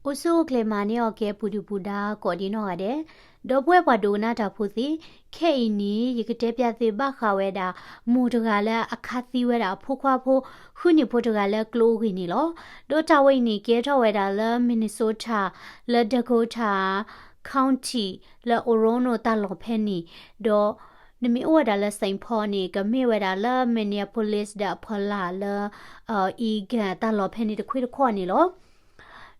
အိၣ်ဆူၣ်အိၣ်ချ့မၤန့ၢ်အီၤကဲပူၤဒုၣ်ပူၤဒါကိးဒံနီၢ်ဂၤဒဲး, ဒီပုၢ်ဝဲၢ်ပှၤဒိကနၣ်တၢ်ဖိသ့ၣ်, ခဲအံၤန့ၣ် ယကတဲပျးသုဘၣ်ဃးဝဲဒၣ် မိၢ်တဂၤလၢအခးသံဝဲဒၣ်အဖိခွါဖိ ဃုနံၣ်ဖိတဂၤလၢကျိအဂ့ၢ်န့ၣ်လီၤ. ဒီးတၢ်ဝဲအံၤန့ၣ် ကဲထီၣ်ဝဲဒၣ်လၢ Minnesota လၢ Dakota County လၢ Orono တၢ်လီၢ်ဖဲန့ၣ်, ဒီးနမ့ၢ်အိၣ်ဝဲဒၣ်လၢ Saint Paul န့ၣ် ကမ့ၢ်ဝဲဒၣ်လၢ Minneapolis ဒီးအဖီလာ်လၢ Eagan တၢ်လီၢ်ဖဲန့ၣ်တခွ့ၣ်တခီၣ်န့ၣ်လီၤ.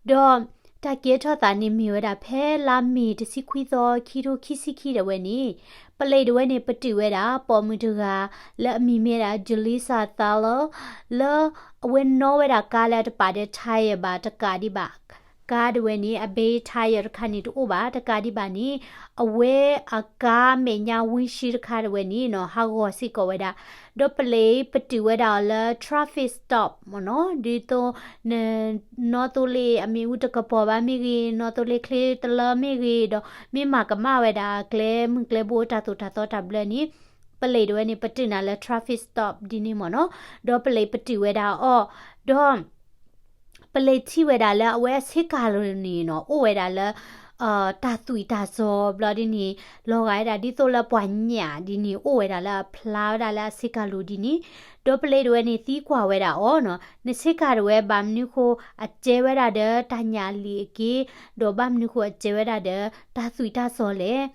ဒီးတၢ်ကဲထီၣ်သးန့ၣ်မ့ၢ်ဝဲဒၣ်ဖဲလါမ့ၤတဆံခွံသီ ခံထိခံဆံခံဒၣ်ဝဲန့ၣ်, ပလံးဒၣ်ဝဲန့ၣ် ပတုာ်ဝဲဒၣ် ပိာ်မုၣ်တဂၤ လၢအမံၤမ့ၢ်ဒၣ် Julissa Thaler လၢအဝဲနီၣ်ဝဲဒၣ်ကါလၢအတပာ်ဒီး tyre ဘၣ်တကးဒံးဘၣ်. ကါဒၣ်ဝဲန့ၣ် အဘ့ tyre တခါန့ၣ်တအိၣ်ဘၣ် တကးဒံးဘၣ်န့ၣ်, အဝဲအကါမဲာ်ညါ windshield တခါဒၣ်ဝဲန့ၣ်နီၤ ဟးဂီၤစ့ၢ်ကီးဝဲဒၣ်, ဒီးပလံးပတုာ်ဝဲဒၣ်အီၤလၢ traffic stop မ့ၢ်နီၤ, ဒ်သိး န နီၣ်သိလ့ၣ်အမ့ၣ်အူတကပီၤဘၣ်မ့ၢ်ဂ့ၤ, နီၣ်သိလ့ၣ်ချ့တလၢမ့ၢ်ဂ့ၤ, ဒီးမ့ၢ်မၤကမၣ်ဝဲဒၣ်ကျဲမုၢ်ကျဲဘိတၢ်သိၣ်တၢ်သီတၢ်ဘျၢန့ၣ်, ပလံးဒၣ်ဝဲန့ၣ် ပတုာ်နၤလၢ traffic stop ဒ်န့ၣ်မ့ၢ်နီၤ, ဒီးပလံးပတုာ်ဝဲဒၣ်အီၤ, ဒီး ပလံးထံၣ်ဝဲဒၣ်လၢအဝဲအဆ့ကၤလိၤန့ၣ်နီၤ အိၣ်ဝဲဒၣ်လၢ တၢ်သွံၣ်တၢ်စီၤဘျီဒ်န့ၣ် လီၤဂာ်ဝဲဒၣ်ဒ်သိးလၢပှၤညၣ်ဒ်န့ၣ် အိၣ်ဝဲဒၣ်လၢအဖျါဝဲဒၣ်လၢအဆ့ကၤလိၤဒ်န့ၣ်, ဒီးပလံးဒၣ်ဝဲန့ၣ်သံကွၢ်ဝဲဒၣ်အီၤနီၤ, နဆ့ကၤဒၣ်ဝဲဘၣ်မနုၤဃိ အကဲဝဲဒၣ်ဒီးတၢ်ညၣ်လံာ်အက့, ဒီးဘၣ်မနုၤဃိအကဲဝဲဒၣ်ဒီးတၢ်သွံၣ်တၢ်စီၤလဲၣ်.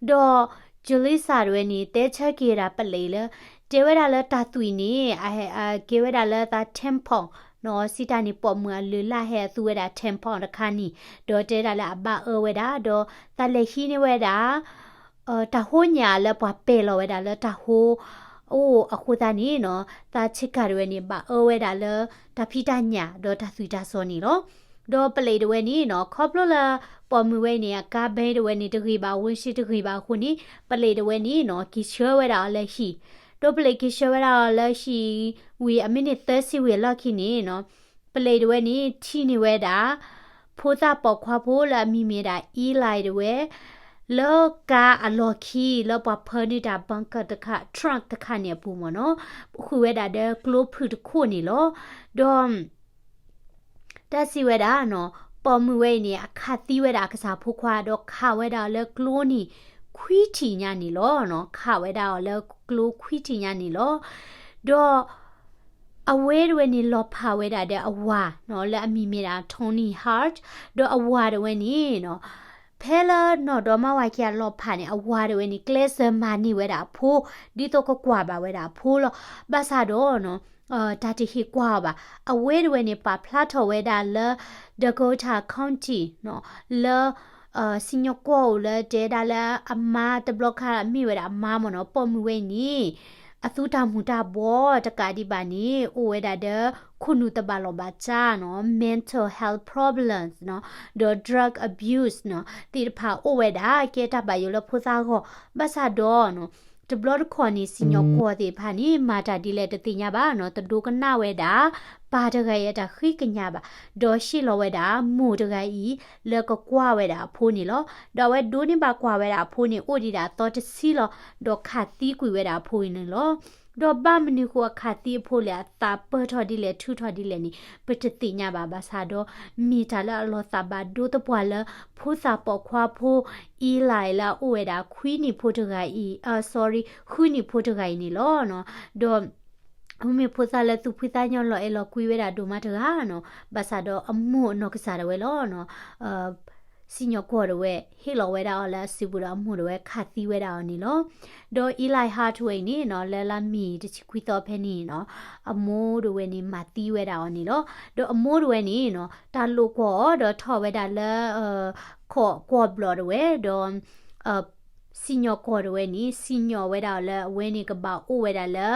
ဒီး Julissa ဒၣ်ဝဲန့ၣ် တဲဆၢက့ၤဝဲဒၣ်ပလံးလၢ တဲဝဲဒၣ်လၢတၢ်သွံၣ်န့ၣ် အကဲဝဲဒၣ်လၢသး tampon နီၤ, စံးတၢ်န့ၣ် ပိာ်မုၣ်အလုၢ်အလၢ်ဟဲအသူဝဲဒၣ် tampon တခါန့ၣ်, ဒီးတဲဒၣ်လၢအဘၣ်အၢဝဲဒၣ်, ဒီးသးလဲၤဟံးန့ၢ်ဝဲဒၣ် တၢ်ဟိညၣ်လၢပှၤပဲာ်လီၤဝဲဒၣ်လၢတၢ်ဟိအိၣ်အဃိသတးန့ၣ်နီၤ, သးဆ့ကၤဒၣ်ဝဲန့ၣ် ဘၣ်အၢဝဲဒၣ်လၢတၢ်ဖံးတၢ်ညၣ် ဒီးတၢ်သွံၣ်တၢ်စီၤန့ၣ်လီၤ. ဒီးပလံးဒၣ်ဝဲန့ၣ်နီၤ ခီဖျိလၢ ပိာ်မုၣ်ဝဲအံၤန့ၣ် အကါဘဲဒၣ်ဝဲန့ၣ်တဂ့ၤဘၣ် windshield တဂ့ၤဘၣ်အဃိန့ၣ် ပလံးဒၣ်ဝဲန့ၣ်နီၤ က့ၤဆှၢဝဲဒၣ်အီၤလၢဟံၣ်, ဒီးပလံးက့ၤဆှၢဝဲဒၣ်အီၤလၢဟံၣ်ဝံၤ အမ့ၢ်န့ၣ်သၢဆံဝံၤအလီၢ်ခံန့ၣ်နီၤ, ပလံးဒၣ်ဝဲန့ၣ် ထံၣ်န့ၢ်ဝဲဒၣ် ဖိသၣ်ပိာ်ခွါဖိလၢအမံၤမ့ၢ်ဒၣ် Eli ဒၣ်ဝဲ လၢကါအလီၢ်ခံ လၢပှၤဖၢန့ၢ်တၢ် bunker တခါ trunk တခါန့ၣ်အပူၤမ့ၢ်နီၤ, ဃုာ်ဝဲဒၣ်ဒီးကျိဖုၣ်တခိၣ်န့ၣ်လီၤ. ဒီး တၢ်စံးဝဲဒၣ်နီၤ, ပိာ်မုၣ်ဝဲအံၤန့ၣ် အခးသံဝဲဒၣ်အကစၢ်ဖိခွါ ဒီးခးဝဲဒၣ်အီၤလၢကျိန့ၣ် ခွံထံၣ်ညါန့ၣ်လီၤ. ခးဝဲဒၣ်အီၤလၢကျိခွံထံၣ်ညါန့ၣ်လီၤ. ဒီး အဝဲဒၣ်ဝဲန့ၣ် လီၤဖးဝဲဒၣ်ဒီးအဝၤနီၤ လၢအမံၤမ့ၢ်ဒၣ် Tony Hart, ဒီးအဝၤဒၣ်ဝဲန့ၣ်နီၤ ဖဲလၢနီၢ်ဒီမါဝၤခံဂၤလီၤဖးန့ၣ် အဝၤဒၣ်ဝဲန့ၣ် ကျဲးစၢးမၤန့ၢ်ဝဲဒၣ်အဖိ ဒ်သိးကကွၢ်ဘၣ်ဝဲဒၣ်အဖိလီၤ. ဘၣ်ဆၣ်ဒီးနီၤ တၢ်တဟ့ၣ်ကွၢ်အီၤဘၣ်. အဝဲဒၣ်ဝဲန့ၣ် ပာ်ဖျါထီၣ်ဝဲဒၣ်လၢ Dakota County နီၤ လၢ စံၣ်ညီၣ်ကွီၢ်အိၣ်လၢတဲဒၣ်လၢအမါတဘျီခါ မ့ၢ်ဝဲဒၣ်အမါမ့ၢ်နီၤ ပိာ်မုၣ်ဝဲအံၤန့ၣ် အသူတၢ်မူၤတၢ်ဘှီးတကးဒံးဘၣ်န့ၣ် အိၣ်ဝဲဒၣ်ဒီး ခိၣ်နူာ်တဘၣ်လီၢ်ဘၣ်စးနီၤ mental health problems နီၤ ဒီး drug abuse နီၤ သ့ၣ်တဖၣ်အိၣ်ဝဲဒၣ် ကဲတၢ်ဘၣ်ယိၣ်လၢဖိသၣ်ဂီၢ် ဘၣ်ဆၣ်ဒီးနီၤ တဘျီတခီၣ်န့ၣ် စံၣ်ညီၣ်ကွီၢ်သ့ၣ်တဖၣ်န့ၣ် မၤတၢ်ဒ်လဲၣ်တသ့ၣ်ညါဘၣ်နီၤ တဒိကနၣ်ဝဲဒၣ် ပၢ်တဂၤအံၤအတၢ်ဃ့ကညးဘၣ် ဒီးဟ့ၣ်လီၤဝဲဒၣ် မိၢ်တဂၤအံၤ လၢကကွၢ်ဝဲဒၣ်အဖိန့ၣ်လီၤ. ဒီးအဝဲဒိးန့ၢ်ဘၣ်ကွၢ်ဝဲဒၣ်အဖိန့ၣ် အိၣ်ဒံးဒၣ်အသီတဆံလီၤ. ဒီးခးသံကွံာ်ဝဲဒၣ်အဖိအံၤန့ၣ်လီၤ. ဒီးဘၣ်မနုၤဃိအခးသံအဖိလဲၣ် အသးပၢၢ်ထီၣ်ဒ်လဲၣ် ထုးထီၣ်ဒ်လဲၣ်န့ၣ် ပတသ့ၣ်ညါဘၣ် ဘၣ်ဆၣ်ဒီး မ့ၢ်တၢ်လၢအလီၤသးဘၣ်ဒိသပှၢ်လၢ ဖိသၣ်ပိာ်ခွါဖိ Eli လၢအအိၣ်ဝဲဒၣ်ခွံနံၣ်ဖိတဂၤအံၤ အ sorry ဃုနံၣ်ဖိတဂၤအံၤန့ၣ်လီၤ. ဒီး မ့ၢ်ဖိသၣ်လၢသူၣ်ဖှံသးညီလီၤအဲၣ်လီၤကွံဝဲဒၣ်ဒိၣ်မးတဂၤနီၤ ဘၣ်ဆၣ်ဒီးအမိၢ်အနီၢ်ကစၢ်ဒၣ်ဝဲလီၤ. စံၣ်ညီၣ်ကွီၢ်ဒၣ်ဝဲ ဟ့ၣ်လီၤဝဲဒၣ်အီၤလၢအစုပူၤဒီးအမိၢ်ဒၣ်ဝဲခးသံဝဲဒၣ်အီၤန့ၣ်လီၤ. ဒီး Eli Hart ဝဲအံၤန့ၣ်နီၤ လၢလါမ့ၤတဆံခွံသီဖဲန့ၣ်နီၤ အမိၢ်ဒၣ်ဝဲန့ၣ် မၤသံဝဲဒၣ်အီၤန့ၣ်လီၤ. ဒီးအမိၢ်ဒၣ်ဝဲန့ၣ်နီၤ တၢ်လိာ်ကွီၢ်အီၤဒီးထီၣ်ဝဲဒၣ်လၢ ခိးကွီၢ်ဘျီၣ်ဒၣ်ဝဲ ဒီး စံၣ်ညီၣ်ကွီၢ်ဒၣ်ဝဲန့ၣ် စံၣ်ညီၣ်ဝဲဒၣ်အီၤလၢအဝဲန့ၣ်ကဘၣ်အိၣ်ဝဲဒၣ်လၢ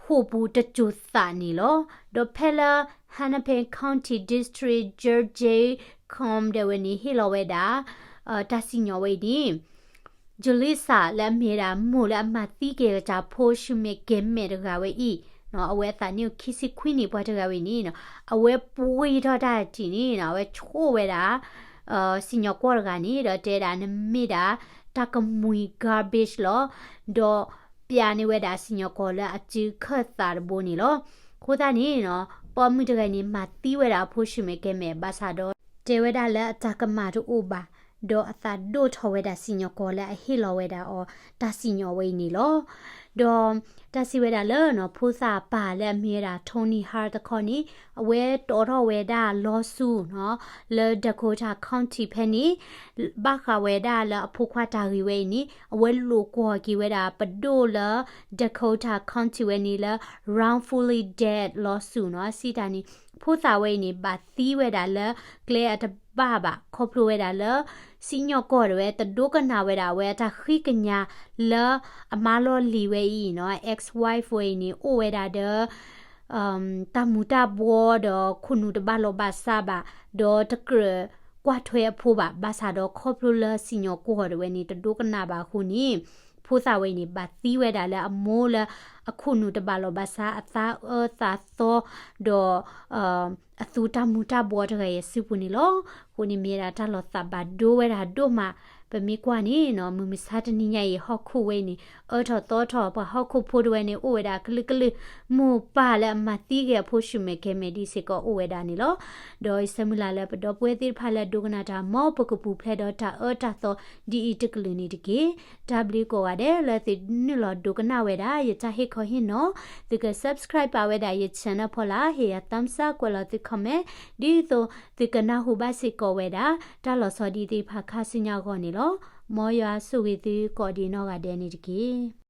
ဃိာ်ပူၤတစိၤသးန့ၣ်လီၤ. ဒီးဖဲလၢ Hennepin County District Judge Jay Combs ဒၣ်ဝဲန့ၣ် ဟ့ၣ်လီၤဝဲဒၣ် တၢ်စံၣ်ညီၣ်ဝဲအံၤန့ၣ် Julissa လၢအမ့ၢ်ဒၣ်မိၢ်လၢအမၤသံက့ၤအကစၢ်ဖိဆူၣ်မဲာ်ကဲၤမဲာ်တဂၤဝဲအံၤ အဝဲအသးနံၣ်အိၣ်ခံဆံခွံနံၣ်ပှၤတဂၤဝဲန့ၣ်နီၤ အဝဲပှ့ၤထီၣ်တၢ်တံၢ်န့ၣ်နီၤ အဝဲဆိၣ်ဝဲဒၣ် စံၣ်ညီၣ်ကွီၢ်တဂၤန့ၣ် ဒီးတဲဒၣ်နမ့ၢ်ဒၣ် တၢ်ကမှံၤ garbage လီၤ. ဒီးပျးန့ၢ်ဝဲဒၣ်စံၣ်ညီၣ်ကွီၢ်လၢအစုခၢၣ်သးတဘိန့ၣ်လီၤ. အဃိသတးန့ၣ်နီၤ ပိာ်မုၣ်တဂၤန့ၣ် မၤသံဝဲဒၣ်အဖိဆူၣ်မဲာ်ကဲၤမဲာ် ဘၣ်ဆၣ်ဒီး တဲဝဲဒၣ်လၢအတၢ်ကမၣ်တအိၣ်ဘၣ်, ဒီးအသးဒိၣ်ထီၣ်ဝဲဒၣ်စံၣ်ညီၣ်ကွီၢ်လၢအဟ့ၣ်လီၤဝဲဒၣ်အီၤတၢ်စံၣ်ညီၣ်ဝဲအံၤန့ၣ်လီၤ. ဒီးတၢ်စံးဝဲဒၣ်လၢ ဖိသၣ်ပၢ်လၢအမ့ၢ်ဝဲဒၣ် Toni Hart တခီန့ၣ် အဝဲတီထီၣ်ဝဲဒၣ် lawsuit နီၤ လၢ Dakota County ဖဲန့ၣ် ဘၣ်ဃးဝဲဒၣ်လၢအဖိခွါတၢ်ဂ့ၢ်ဝဲအံၤန့ၣ် အဝဲလိာ်ကွီၢ်က့ၤဝဲဒၣ်ပဒိၣ်လၢ Dakota County ဝဲန့ၣ်လၢ wrongfully dead lawsuit နီၤ စံးတၢ်န့ၣ် ဖိသၣ်ဝဲအံၤန့ၣ် ဘၣ်သံဝဲဒၣ်လၢကျဲအတဘၣ်ဘၣ် ခီဖျိဝဲဒၣ်လၢ စံၣ်ညီၣ်ကွီၢ်တဝဲ တဒိကနၣ်ဝဲဒၣ်အဝဲအတၢ်ဃံကညးလၢအမါလီၢ်လံၤဝဲအံၤနီၤ ex-wife ဝဲအံၤန့ၣ် အိၣ်ဝဲဒၣ်ဒီး တၢ်မူၤတၢ်ဘှီဒီးခိၣ်နူာ်တဘၣ်လိာ်ဘၣ်စးဘၣ်, ဒီးတကြၢးကွၢ်ထွဲအဖိဘၣ်, ဘၣ်ဆၣ်ဒီးခီဖျိလၢစံၣ်ညီၣ်ကွီၢ်တဝဲန့ၣ် တဒိကနၣ်ဘၣ်အဃိန့ၣ် ဖိသၣ်ဝဲအံၤန့ၣ် ဘၣ်သံဝဲဒၣ်လၢအမိၢ်လၢအခိၣ်နူာ်တဘၣ်လိာ်ဘၣ်စး အသးအၢသးသီ ဒီး အသူတၢ်မူၤတၢ်ဘှီတဂၤအံၤအစုပူၤန့ၣ်လီၤ. အဃိန့ၣ်မ့ၢ်ဝဲဒၣ်တၢ်လီၤသးဘၣ်ဒိဝဲဒၣ်ဒိၣ်မး, ပမ့ၢ်ကွၢ်န့ၣ်နီၤ မုၢ်မဆါတနံၤညါအံၤ ဟီၣ်ခိၣ်ဝဲအံၤန့ၣ် အၢထီၣ်သီထီၣ် ပှၤဟီၣ်ခိၣ်ဖိတဝဲန့ၣ် အိၣ်ဝဲဒၣ်အကလုာ်ကလုာ်, မိၢ်ပၢ်လၢအမၤသံက့ၤအဖိဆူၣ်မဲာ်ကဲၤမဲာ်ဒ်စ့ၢ်ကီးအိၣ်ဝဲဒၣ်န့ၣ်လီၤ. ဒီးယဆၢမုၢ်လၢ်လၢပဒီပုၢ်ဝဲၢ်သ့ၣ်တဖၣ်လၢအဒိကနၣ်တၢ် မ်ပကပူၤဖျဲးဒီးတၢ်အၢတၢ်သီဒ်အံၤတကလုာ်န့ၣ်တက့ၢ်. တၢ်ဘျုးကိးဂၤဒဲးလၢသုနုာ်လီၤဒိကနၣ်ဝဲဒၣ် ယတၢ်ဟ့ၣ်ခီဟ့ၣ်နီၤ, သုက subscribe ပာ်ဝဲဒၣ်ယ channel ဖီလာ်, ဟ့ၣ်ယၤ thumbs up ကွဲးလီၤသု comment, ဒ်သိးသုကနၢ်ဟူဘၣ်စ့ၢ်ကီးဝဲဒၣ် တၢ်လီၤဆီဒ်သ့ၣ်တဖၣ်ခါဆူညါအဂီၢ်န့ၣ်လီၤ. မ်ယွၤဆိၣ်ဂ့ၤသုကိးဒံးနီၢ်ဂၤဒဲးန့ၣ်တက့ၢ်.